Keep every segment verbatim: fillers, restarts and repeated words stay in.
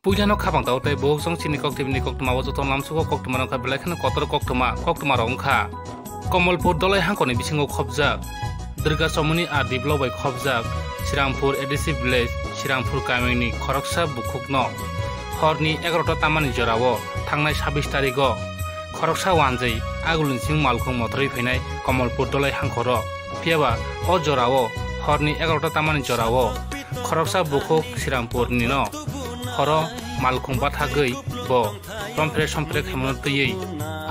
Puilano khapang tao tei bohok song chini koktwmani koktwma o joto lamsugo koktwma wngkha belai kheno kotor koktwma, koktwma rok wngkha. Komolpur Dolai hangkoni bisingo khopjak Durga Chomoni R D block bai khopjak Srirampur A D C village Srirampur kamini khoroksa bukhukno horni egarota tamani jorao thangnai sabbish tarigo khoroksa wanjwi agulni sing malkhung mothorwi phainai Komolpur Dolai hangkoro. Phiyaba o jorao horni egarota tamani jorao khoroksa bukhuk Srirampurni no horo malkhung bathagwi bo rompre sompre khaimano twiwi.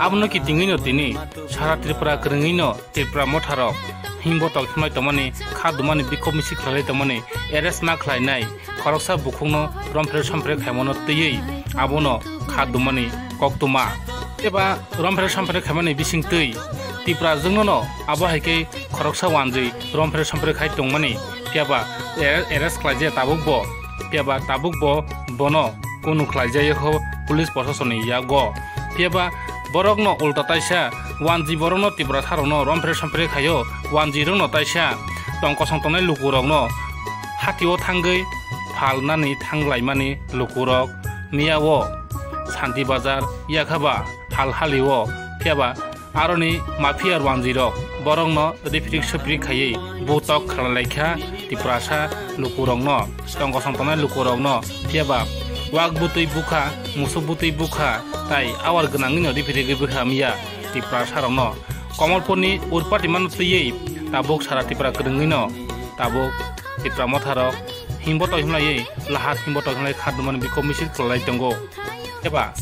Abono kitingwino tini sara Tripura kwrwngwino Tripura motharok himbotok himlai tongmani, kha dumani, bikhok misil khlailai tongmani, arrest ma khlainai khoroksa bukhukno rompre sompre khaimano twiwi abono kha dumani koktwma. Eba rompre sompre khaimani bisingtwi Tiprajwkno no abo hai khe khoroksa wanjwi rompre sompre khai tongmani, phiyaba arrest khlaijak tabuk bo, phiyaba tabuk bo bono kunu khlaijak ho police prosasonni yago. Phiyaba borokno ulta taisa wanjwi borokno Tiprasarokno rompre sompre khaio, wanjwirokno taisa tong kosong tongnai lukurokno hatio thangwi phalnani thanglaimani lukurok miyao Santi Bazar yakhaba hal halio, phiyaba aroni mafia wanjwirok borokno riprik siprik khaiwi butok khlailaikha Tiprasa lukurokno, tong kosong tongnai lukurokno, phiyaba wak butwi bukha, musuk butwi bukha, tai awar gwnangwino riprigwi bwkha miya Tiprasarokno. Komolpurni urpati mano twiwi tabuk sara Tripura kwrwngwino tabuk Tipra motharok himbotok himlaiwi lahat himbotok himlai kha dumani bikhok misil khlailai tongo. Eba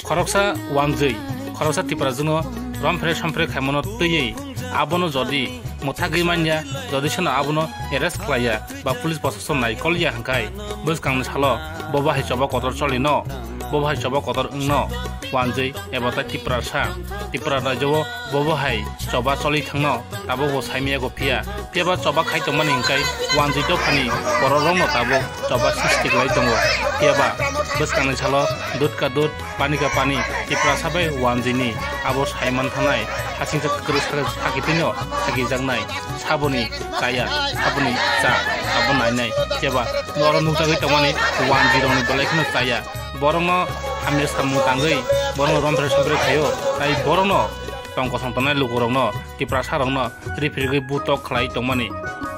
khoroksa wanjwi, khoroksa Tiprajwkno rompre sompre khaimano twiwi abono jodi mwthagwi manya, jodi seno abono arrest khlaiya ba police prosason naikolya hwnkhe bwskangni salo bo bahai choba kotor cholino, bo bahai choba kotor wngno wanjwi eba tai Tiprasa, Tipra rajyo o bo bahai choba choli thangno tabuk bo saimaya go phiya. Phiyaba choba khai tongmani hwnkhe wanjwi dophani bororokno tabuk choba sisti khlai tongo. Phiyaba bwskangni salo dud ka dud, pani ka pani, Tiprasa bai wanjwini abo saiman thanai, hasingcha kwrwi sakhe sakitwino sakijaknai, saboni chaya, saboni cha, abo nainai. Phiyaba oro nukjagwi tongmani wanjwirokni belai kheno chaya. Borokno hamya samung tangwi borokno rompre sompre khaio, tai borokno tong kosong tongnai lukurokno, Tiprasarokno riprigwi butok khlai tongmani.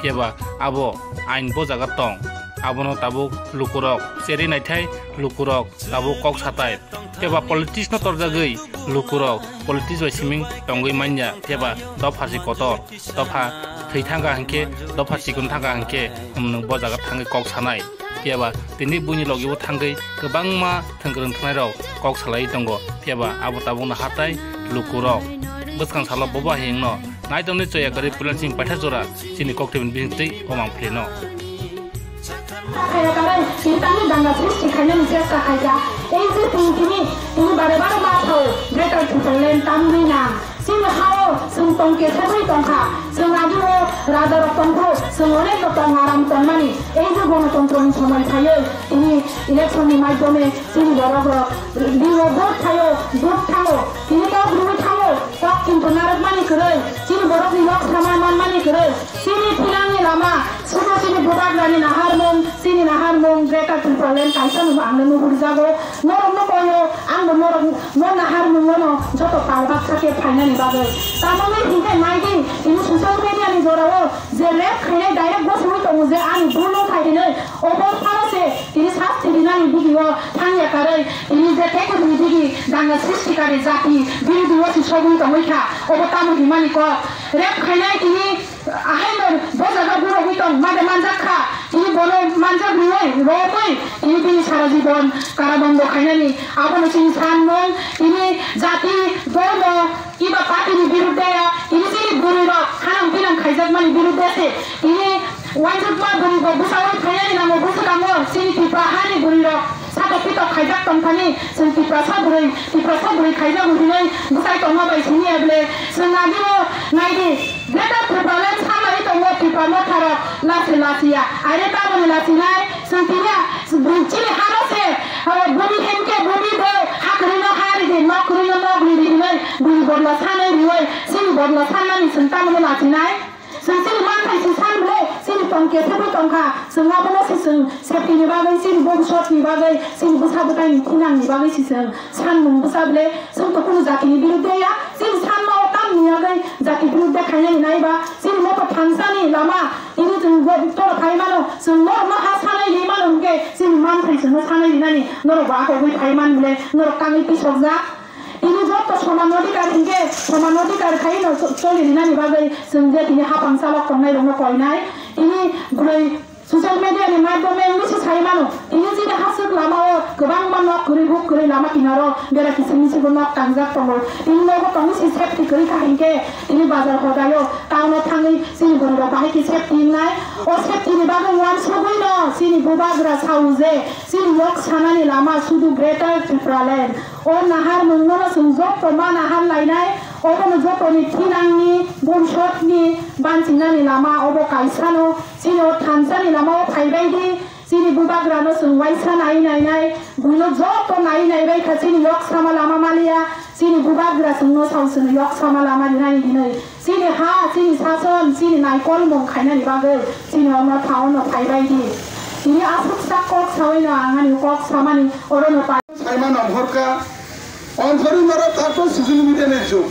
Phiyaba abo ain bo jaga tong, abono tabuk lukurok cherwi naithai, lukurok tabuk kok satai. Phiyaba politics no torjagwi lukurok politics bai siming tongwi manya, phiyaba dopha si kotor, dopha thwi thangkha hinkhe, dopha chikon thangkha hinkhe, nwng bo jaga thangwi kok sanai. Phiyaba tini buini logi o thangwi kwbangma thwngkwrwng thangnairok kok salai tongo. Phiyaba abo tabukno hatai lukurok bwskang salo bobo hai wngno naitongni choya kwrwi puila chini paitha jora chini koktwibini bisingtwi omang philino. Kaya karai, tini tamni danga sristi khainani chesta khaijak. Ei je tini tini, tini bare bare ma sao, Greater Tipraland tamni nang. Chini hao chwng tong kesagwi tongkha, chwng agio rajarok tongphuru chwng onekno tong aram tongmani. Ei je gonotontroni somoi phaiwi tini electionni maidhyome chini borokrok biro vote phaio, vote thango, tini kok rwui thango, kok kinto narwkmani kwrwi, chini borokni nok sama manmani kwrwi, chini philangni lama, sudo chini bubagrani naharmung, chini naharmung Greater Tipraland kaisano bo angno nuhurjago. Norokno koyo, angbo norok, no naharmungono joto tal baksa khe phainani bagwi. Tamoni hinkhe naidi, tini social media ni jorao je rape khainai direct gosiwi tongo je ani bhul wngkha hinwi, obo phano se tini sasti rinani bigio thangya karwi, tini je teibo rini bigi danga sristi kari jati birodhi o se sogwi tongwi kha, obo tamo himani kok. Rape khainai tini Ahaino bo jaga borogwi tong made manjak kha. Tini bono manjak rwui, romwi, tini bini sara jibon karabondo khainani. Abono chini sanmung, tini jati, dormo, kiba party ni birudde ya, tini chini bwrwi rok hanang pinang khaijakmani birudde se. Tini uansukma bwrwi bo bwsaui phainani nango bwswkango chini Tripura hani bwrwi rok. Satok pitok khaijak tongthani, chwng Tiprasa bwrwi, Tiprasa bwrwi khaijak hinwi bwsai tongma bai siniya ble, chwng agio naidi, Greater Tipraland sanlaiwi tongo Tipra motharok, lasi lasiya, are tamoni lasinai, chwng tiniya, chini hano se, bumi hemke bumi bo, ha kwrwino ha ridi, nok kwrwino nok ridi hinwi, bwrwi bodla sanai riwi, chini bodla sanmani chwng tamoni lasinai. Chwng chini manthai se san bwle, chini Tong khe thebwi tong kha, chwng abono se chwng safety ni bagwi, chini bobiswt ni bagwi, chini bwsa bwtang ni thinang ni bagwi se chwng sanmung bwsa ble, chwng to kunu jati ni birudde ya, chini sanma o tamni yagwi jati birudde khainani naiba, chini moto thansa ni lama, tini chwng bo-, toro phai mano, chwng norok no ha sanai ri mano hwnkhe, chini manthai chwng no sanai rinani, norok bo akogwi phai man ble, norok tangwi pisokjak. Tini joto soman odhikar hinkhe soman odhikar khai no cho-, choli rinani bagwi chwng je tini hapang chalok tongnai rokno koinai. Tini bwrwi social media ni madhyome wngwi se sai mano. Tini chini hasuk lama o kwbangma nok kwrwi buk kwrwi lama kinaro bera kiching miching bo nok tangjak tongo. Tini nogo tongwi se safety kwrwi kha hinkhe tini bazar hodai o town o thangwi chini bwrwi rok bahai khe safety wngnai. O safety ni bagwi uansugwi no chini bubagra sao je chini yok sanani lama sudu Greater Tipraland. O naharmungno no chwng joto ma nahar lainai, obono jotoni thinangni, bonsotni, banchingani lama obo kaisano, chini o thansani lama o phaibai di, chini bubagrano chwng waisa nai nainai, buino joto nai naibai kha, chini yok sama lama maliya, chini bubagra chwngno sao chwngno yok sama lama rinani hinwi. Chini ha, chini sason, chini naikolmung khainani bagwi chini ono tha ono phaibai di. Tini aswk sak kok sawi no ang ani kok samani oro no pai. Saima nong horka, onthori noro tato social media ni jug.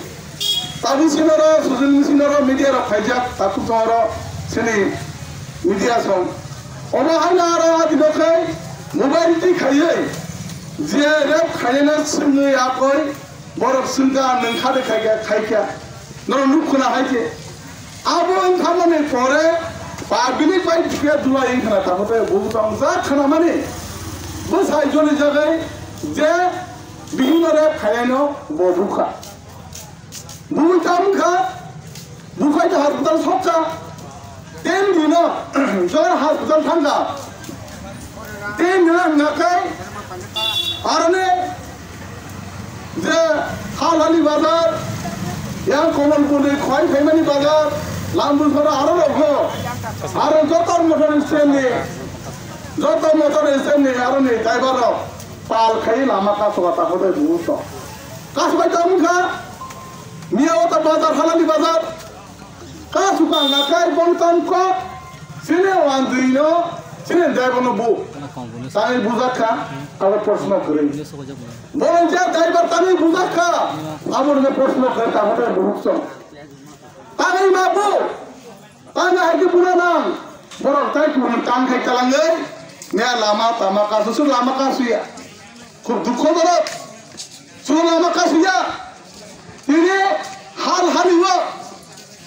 Tabu sinoro social media noro media rok khaijak, taku tongoro sini media song. Omo haino aro adi no khai mobile ti khaiwi je rep khainai no swngwi akoi. Borok swngkha, nwng khade khaikha, khaikha. Norok nuk khna hai khe. Abo wngkha mani pore public bai bikhe dulai wngkhna, tamo tei bo tong jak khna mani. Bwsai joli jagai je bihino rep khainaino bo bukha. Bui tam wngkha. Buphai ta hospital sokha. Ten dino jora hospital thangkha. Ten dino hwnga khe aroni je Halhali bazar, yang Kamalpur ni khwai phaimani bazar, Lambuisora aro rokho. Aro joto motor stand ni, joto motor stand ni aroni driver rok pal khai lama kasoka ta hote buto. Kasoka ta wngkha, miya o ta bazar, Halhali bazar. Ka suka ngakai bongtang kok, sini wandui no, sini driver no bu. Tani bujak kha, abo proshno kwrwi. Bolong je driver tani bujak kha, abo no proshno kwrwi, tamo tei buhuk song. Tani ma bu, tani hai khe buna nang. Borok tai kuni tang khai talangwi, ne lama tama kasu su lama kasuya. Khub dukho borok. Su lama kasuya. Tini Halhali o.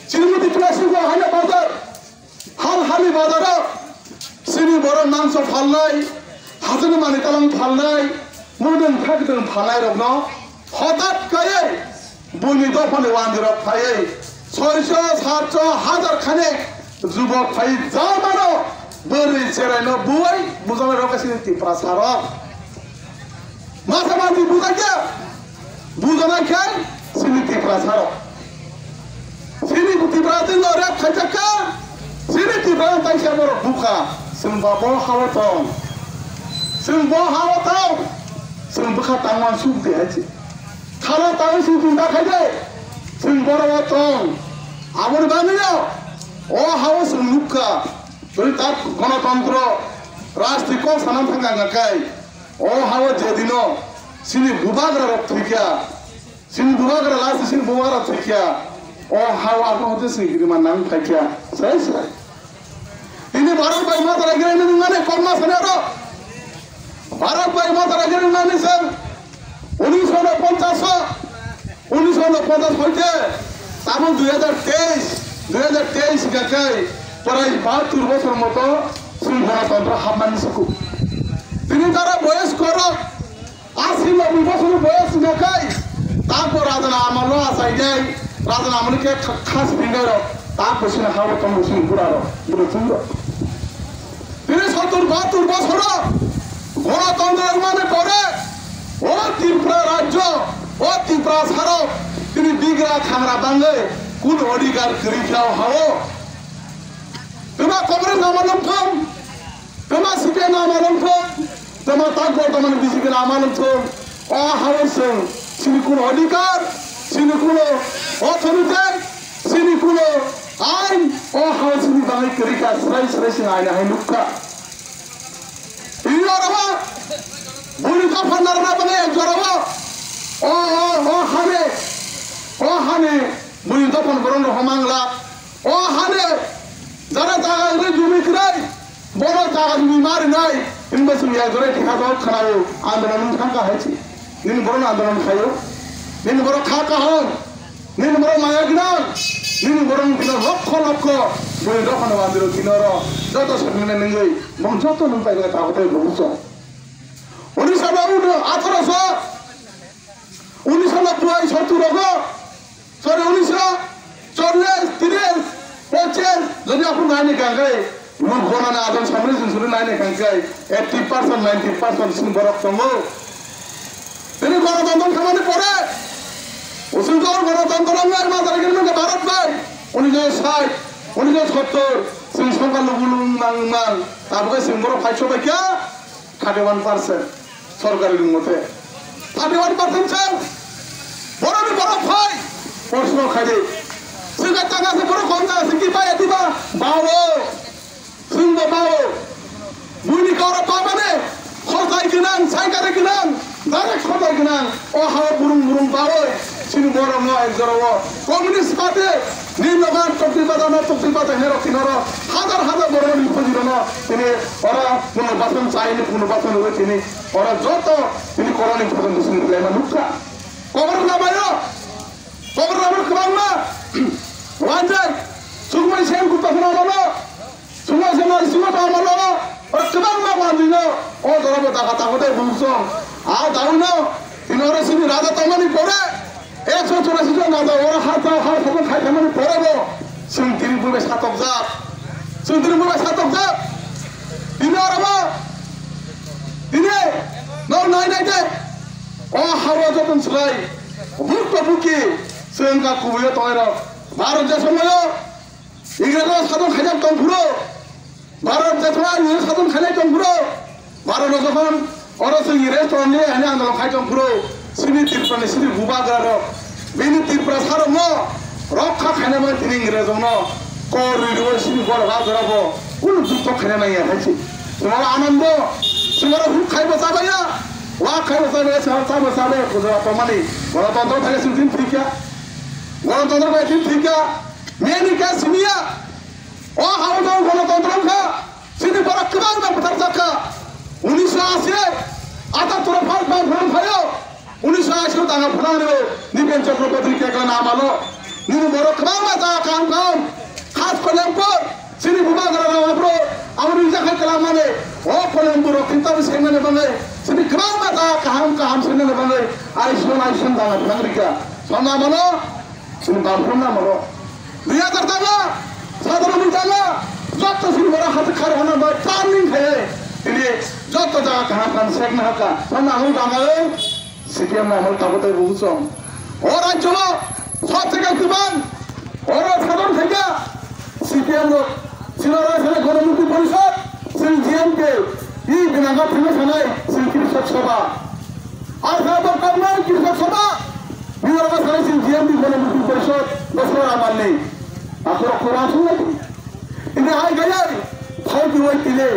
Srimati Prasad o haino bazar. Halhali bazar o. Sini borok mangso phalnai. Hajani mani talang phalnai. Mudung phakdung phalnai rokno. Hotat kaiwi. Buini dophani wandirok phaiwi soiso, satso, hazar khane jubok phai jamano bwrwi cheraino buwai bujanai rok sini Tiprasa rok. Masa masi bujakya bujanai khe sini Tiprasa rok. Sini Tiprasa no rep khaijakka sini Tiprasa taisa borok bukha. Chwng ba bo hao tong. Chwng bo hao tong. Chwng bwkha tangma suk de hai se. Khalo tangwi chwng chwng ta khai de. Chwng borok o tong. Aboni bagwi no o hao chwng nukha. Twi ta gonotantro rajtwi kok sana thangkha hwnkha khe o hao je dino chini bubagra rok thwikha, chini bubagra last chini bubagra thwikha, o hao abono hote chwng kirima nang phaikha. Sai sai. Tini Bharat bai mata ragirani nungmani kokma sani aro. Bharat bai mata ragirani nani sir. Unisho no ponchas o, unisho no ponchas hoite, tamo dui hajar teis, dui hajar teis gakai, prai bahattur bosor moto, sing gonotantro hapmani suku. Tini tara boyes korok, Asi noboi bosor boyos hwnkha khai, takbo rajani amalo achainai, rajani amalo khe kha-, khas phinai rok, takbo sini habo tongo sini bura rok, bura chwng rok. Tini sottur bahattur bosoro gonotantro wngmani pore, o Tripura rajyo, o Tripura sarok, tini bigra khangra bangwi, kun odhikar kwrwi khe o hao. Twma Congress amalo wngthong, twma C P M amalo wngthong, Tamo tak bortomani B J P ni amalo wngthong, o hao chwng chini kuno odhikar, chini kuno authority, chini kuno Ain o hao sini bagwi kwrwi kha, srai srai sini aina hai nuk kha. Tini oro bo buini dophano narwkna bagwi ek jora o, o, o, o hani, o hani buini dophano borok rok homang glak. O hani jara jaga rwi jumi kwrwi, bono jaga jumi ma rwnai, hinba chwng ek jora thikha jok khwnaio, andolon wng thang kha hai se. Nini borok andolon khaio, nini borok kha kaham. Nini borok maya gwnang, nini borok bini lokho lokho, bini dophano waziro tini oro joto sakni nai nungwi, bong joto nung paikha tabuk tei bong chong. Odisha ba uno atharo so, unisho nobbai sottur rogo, sorry, unisho chollish, trish, pochish, jodi aphuru naini kangkai, Luk gonana adon samri jun suri nai nai kangkai eighty percent, ninety percent sini borok tongo. Tini gorotontro khamani pore, usung jor gorotontro nai ma jara gini mangka Bharat bai, unisho sait, unisho sottor, sini songkha lugu lugu mang mang, tabuk sini borok phaiso bai kya? Thirty one percent sorkari rung mate. Thirty one percent chang. Borok ni borok phai. Proshno khai di. Singka tanga se borok kom tanga se ki pai ati ba. Bawo. Sing bo bawo. Buini koro pamane. Khotai ginang, saikare ginang. Direct khotai ginang. O hao burung burung bawo. Sini borok no ek jora o. Communist Party ni nogan tokti bata no tokti bata hero kinoro hajar hajar borok ni phoji rono tini ora puno basan chai ni puno basan ro tini ora joto tini koroni photo ni sini play ma nukha. Kobor na bayo, kobor na kwbang ma wanjai sukmai sen ku tokna ma. Suma suma sima ta ma lo, o kwbangma manwi no, o jora bo daga ta hote bung song. A dawi no, tini oro sini raja tongmani pore, ekso churashi jon raja oro ha ta ha sabon khai tongmani pore bo, sing tini bubai satokjak. Sing tini bubai satokjak. Tini oro bo, tini no nai nai de. O hawa joton slai, buk to buki, sing ka kubuyo tongero. Bharot je somoyo, Ingrejo sadon khaijak tongphuru, Bharat jethra Ingrejo sadon khainai tongphuru, Bharat no jokhon oro se Ingrejo tongni ani andolon khai tongphuru, sini Tripura ni sini bubagra rok, bini Tripura sarok no rokha khainai bai tini Ingrejo no kor rwi rwi sini borok a jora bo kunu jukto khainai nang ya hai se. Sumaro anando, sumaro huk khai bo chabaya, wa khai bo chabaya, sumaro chabo chabaya, pujora tongmani, gorotontro thai sini thikya, gorotontro bai thikya. Meni khe siniya, o hao no gorotontro wngkha, sini borok kwbangma bwtharjak kha. Unisho ashi atattor o first bang phunang phaio, unisho ashi o danga phunang rio, Nipen Chakraborty kekla namalo. Nini borok kwbangma jaga kaham kaham, khas Kolempur, sini bubagra rao aphuru, abo rijak hai kwlangmani, o Kolempur rok kintabi sengnani bagwi, sini kwbangma jaga kaham kaham sengnani bagwi, aison aison danga phunang rikha. Sonna mano, Chini bamphrom na moro. Dui hajar tanga, sadhana mui tanga, joto chini bora hati khar hana bai planning khai. Tini joto jaga kaham kaham sek na haka. Sana ang tanga, C P M na amal tabu tai bugu chong. O rajyo lo, sob jaga kwbang, oro sadon khaika, C P M lo, chini oro sana Gonomukti Porishod, chini G M K, i binanga phima sanai, chini Krisak Sabha. Asa bo kamnai Krisak Sabha, Bimarga sari sing G M B Gona Mukhti Porishod, Bosor Amalni. Akhoro Quran sungai. Ini hai gayai, thai duwai tile,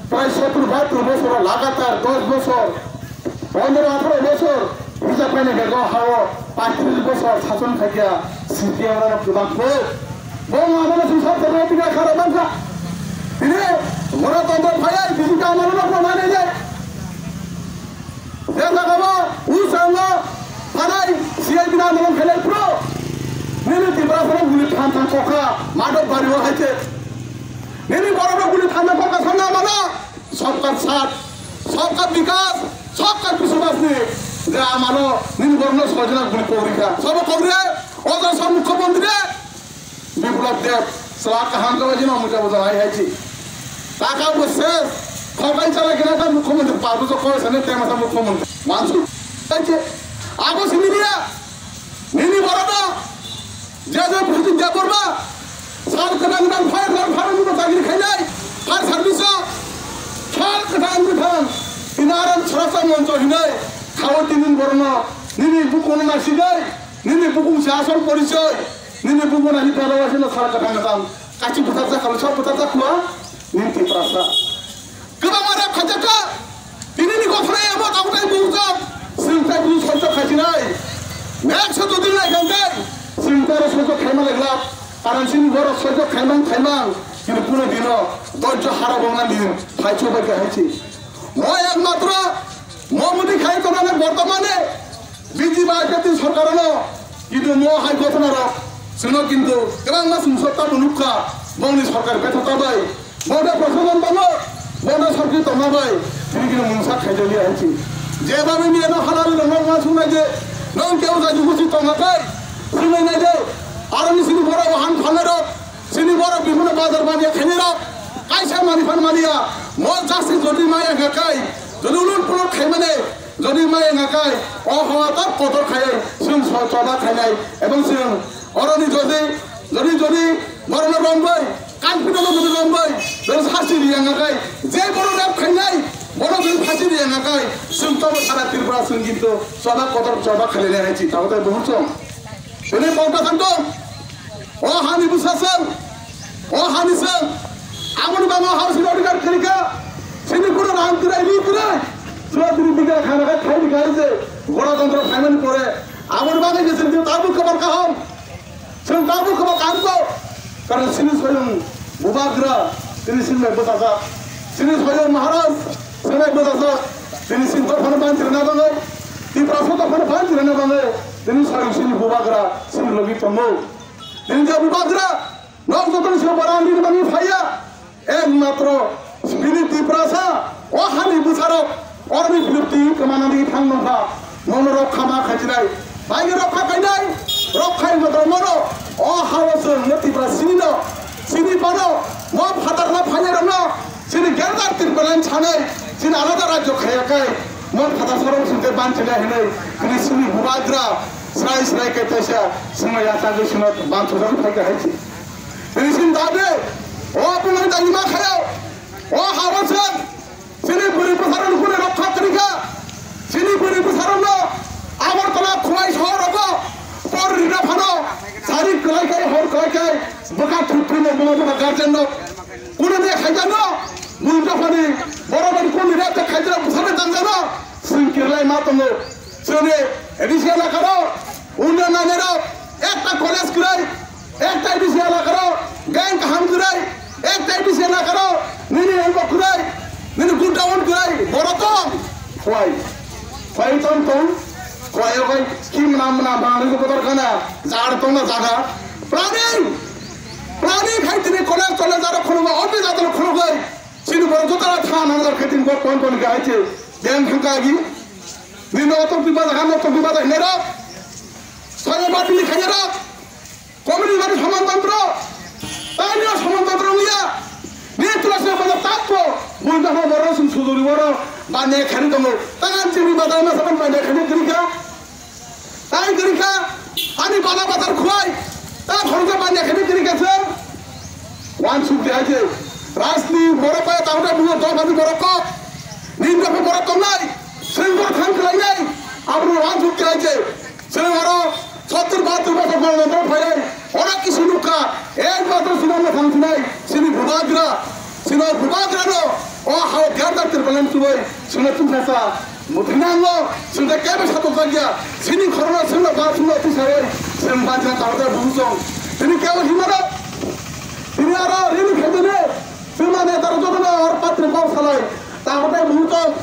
prai sotur batur bosor, lagatar dos bosor, pondro atharo bosor, hijab paine bego hao, paitris bosor, sason khaikya, C P M rok kwbang kho. Bo mama sing sab terang tiga khara bangsa. Ini, mora tonton phayai, bisi kamar rok mane jai. Je jagao usango thanai C I D ni andolon khainai phuru nini Tiprasano guli tham tham kokha, Madhobari o hai se. Nini borokno guli tham tham kokha sanna mano, sabka saath, sabka bikas, sabka biswas ni je amalo nini borokno sojna guli kogri kha. Sobo kogri, o jora sa mukhyamantri. Biplab Deb, sala kaham kaba jino mucha buja hai hai chi. Taka bo ses, thokai chala kena ta mukhyamantri, pabu so koi sane tema sa mukhyamantri. Mansu. Hai chi. Abo sini dia. Nini borok no. Je je Pradyot Debbarma. Sal kadang kadang fire, fire, fire ni chakri khainai. Fire service o. Sal kadang kadang. Inaram srasa moncho hinai. Khao tinin borok no. Nini bukung na sidai. Nini bukung si asol porichoy. Nini bubo nani dalo waisino sal kwthang kwthang. Kachi bwthajak kha, sok bwthajak kha, nini Tiprasa. Kwbangma rep khaijak kha. Tinini gothoroi abo tabuk tai bujak. Chwng tai bujak sojok khaijinai. Next to din lai kangkai. Chwng tai sojok khaima lai glak. Karon chini borok sojok khaimang khaimang. Kini kunu dino dojjo haro bongna din. Thaichuk bai khe haichi. Mo ekmatro mo mudi khai tongnani bortomane B J P I P F ni sorkarno kintu mo hai ghotnarok chwngno kintu kwbangma chwng sokta bo nukha, bongni sorkar betha ta bai, bongni proshashan bango, bongni sorkari tongma bai, tini kintu mungsa khaijaliya hai si. Jeba bini eno halari rok nokma sungnai je, nong keu jaju husi tongma kai, sungnai nai je, aro ni sini borok wahan phalnai rok, sini borok biphano bazar baniya khainai rok, kaisa mani phan maliya, mo justice jodi maya kha kai, jodi ulun pulun khaimane, Jodi maya ngakai, o hawa ta kotor khayai, chwng so choba khainai, ebong chwng oroni jodi, jodi, jodi, borokno rombai, confident no jodi rombai, jodi sasti riya ngakai, je borok rep khainai, borok jodi phasi riya ngakai, chwng tobo sara Tripura chwng kintu choba kotor choba khainai hai chi, tabo tai buhur chwng. Bini kokta tangtong. O hani bwsasong, o hani song, aboni bagwi hao sini odhikar khrika, sini kuno rang kwrai, ri kwrai, chwla tini bigha khana kha, khaini khai je, gonotantro phaimani pore, aboni bagwi je chwng tabuk kwbang kaham, chwng tabuk kwbang kaham ko, karon sini soyong bubagra, tini sini bai bwsajak, sini soyong maharaj, sini bai bwsajak, tini sini dophano banchirna bagwi, Tiprasa dophano banchirna bagwi, tini soyong sini bubagra, sini logi tongo. Tini je bubagra, nok jotoni se barang rini bani phaiya, ekmatro bini Tiprasa, o hani bwsarok, oroni bilupti kwmana di thang nongkha, mono rok khama khaijinai, baigi rok kha kainai, rok khai moto mono, o hao chwng no Tiprasa sini no, sini pano, mo phatar na phaiya rok no, sini Greater Tipraland sanai, sini alada rajyo khaya kai, mo phatar sarok sinte banchilai hinai, sini sini bubagra, Srai srai khe teisa swngo ya chagwi swngo bang thujak phai khe hai se. Tini sin dabe, o bumung tangwi ma khayo, o hao se, chini bwrwi bwsarok nukuni rokha kwrwi kha, chini bwrwi bwsarokno Agartala Khowai sohor rogo por rina phano, sari kwlai kai hor kwlai kai, bwkha thuk thuk no buma buma guardian no, kunu de khaijano, bumung dophani, borok bai kunu de khaijano, bwsarok tangjano, swng kirlai ma tongo, chini A D C elakaro, Unnayon nainai rok, ekta college kwrwi, ekta A D C elakaro, bank kaham kwrwi, ekta A D C elakaro, nini elbo kwrwi, nini godown kwrwi, borok tong, khwai, khwai tong tong, khwai o khwai, ki mwnam mwnam bangni ko kotor kana, jaga tong na jaga, planning, planning khai tini college college aro khulungo, office adaro khulungo, chini borok jotara tha nang jar khe tini borok pon pon khe hai se, bank thangka agi, nini otok bi baja, ham otok bi baja hinai rok. Soyo bati ni khaina rok, komini bati samantantro, tainio samantantro wngya, ni tulasi bata takpo, buinta ho boro sum suduri boro, banya khani tongo, tangan chini bata ma saban banya khani kirika, tai kirika, ani bana batar khuai, ta khorja banya khani kirika se, wan suk de aje, rasni boro pa ta uta buo do bani boro ko, ninda ko boro tongnai, sengor khan khlainai, abro wan suk de aje. Chwng oro sottur bahattur bosor phalno tong phaiwi oro kisi nukha, ekmatro chwng no thang phinai chini bubagra, chini bubagrano o hao Greater Tipraland tubui chwngno tungsa sa mwthwina ango, chwng tei kebo satokjakya, chini khorokno chwngno ba chwngno twisawi chwng bachina tabukjak bubuchong. Tini kebo himano, tini oro rally khaidini, chwngno netarok jotono oro patri kok salai tabukjak bubuchong.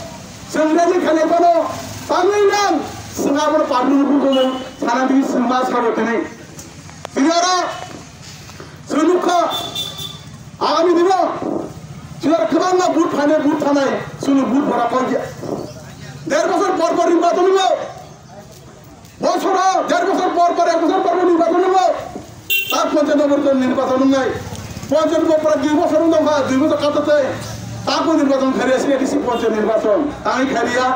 Chwng rally khainai phano tangwi nang, chwng abono public ni bukhuk sana di chwng ma sabo tini. Tini oro chwng nukha, agami dino chwng kwbangma vote phainai, vote thanai, chwng vote bora koi ya. Der bosor por por nirbachon wngo. Bosoro der bosor por por, ek bosor por por nirbachon wngo. Tak ponchayat nobor jon nirbachon wngnai. Ponchayat nobor pora dui bosor wng tongkha, dui bosor kato tei. Takbo nirbachon khairiya, C A D C ponchayat nirbachon. Tangwi khairiya.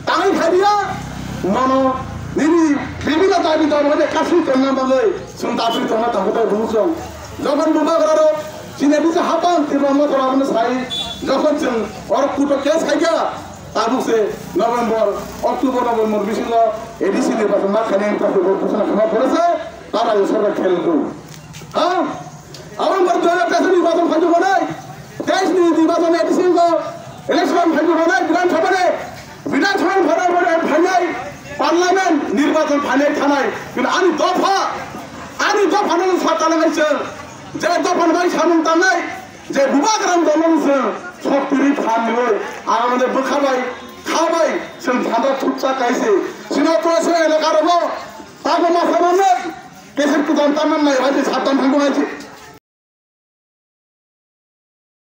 Tangwi khairiya. Nono nini bibhinno dabi dawa de kasui tongna bagwi chwng dabi tongna tabukjak bubuchong. Jokhon bubagrarok chini bisa hapang tirma motor abono sai, jokhon chwng oro kuto case khaikha, tabuk se November, October, November bisingo A D C nirbachon ma khainai wngkha, tabuk ghosona khaima pore se. Tarang sarra khelku. Ha? Abang bar dua belas nirbachan phaiju manai. Teis ni nirbachan A D C ko election phaiju manai Bidhan Sabha ni. Bidhan Sabha ni phara phara phainai. Parliament nirbachan phainai thanai. Kini ani dopha. Ani dopha no sa tala ngai se. Je dopha no bai samung tanai. Je bubagram dolong se. Sok tiri than ni oi. Ang mane bwkha bai. Kha bai. Seng thanda thukcha kaise. Sina to se elaka rogo. Tago ma samane. Kesek tu dan taman nai. Bai se satan thango ngai se.